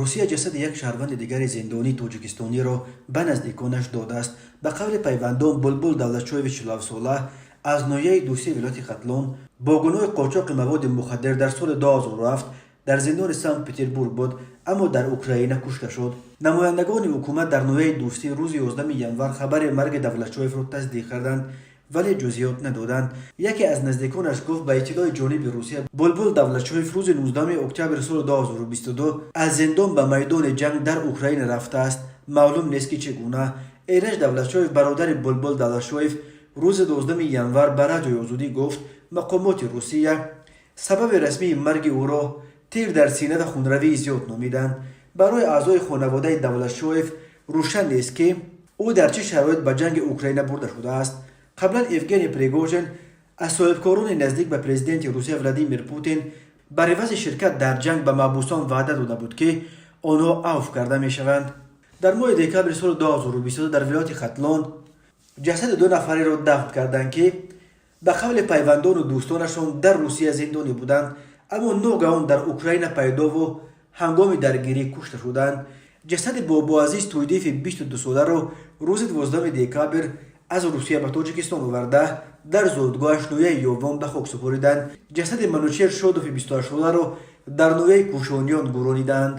Русия ҷасади як шаҳрванди дигари зиндонии тоҷикистониро ба наздиконаш додааст. Ба қавли пайвандон, Булбул Давлатшоеви 47сола аз ноҳияи Дӯстии вилояти Хатлон бо гуноҳи қочоқи маводи мухаддир дар соли 2007 дар зиндони Санкт Петербург буд, аммо дар Украина кушта шуд. Намояндагони ҳукумат дар ноҳияи Дӯстӣ рӯзи 11 январ хабари марги Давлатшоевро тасдиқ карданд, вале ҷузъиёт надоданд. Яке аз наздиконаш гуфт, ба иттилои ҷониби Русия, Булбул Давлатшоев рӯзи 19 октябри соли 2022 аз зиндон ба майдони ҷанг дар Украина рафтааст. Маълум нест, ки чӣ гуна. Эраҷ Давлатшоев, бародари Булбул Давлатшоев, рӯзи 12 январ ба Радиои Озодӣ гуфт, мақомоти Русия сабаби расмии марги ӯро тир дар сина ва хунравии зиёд номиданд. Барои аъзои хонаводаи Давлатшоев рӯшан нест, ки ӯ дар чӣ шароит ба ҷанги Украина бурда шудааст. Қаблан Евгений Пригожин аз соҳибкорони наздик ба президенти Русия Владимир Путин бар ивази ширкат дар ҷанг ба маҳбусон ваъда дода буд, ки онҳо авф карда мешаванд. Дар моҳи декабри соли 2022 дар вилояти Хатлон ҷасади ду нафареро дафн карданд, ки ба қавли пайвандону дӯстонашон дар Русия зиндонӣ буданд, аммо ногаҳон дар Украина пайдову ҳангоми даргирӣ кушта шуданд. Ҷасади Бобоазиз Тӯйдиеви 22соларо рӯзи 12 декабр аз Русия ба Тоҷикистон оварда, дар зодгоҳаш, ноҳияи Ёвон, ба хок супориданд. Ҷасади Манучер Шодови 28соларо дар ноҳияи Кӯшониён гӯрониданд.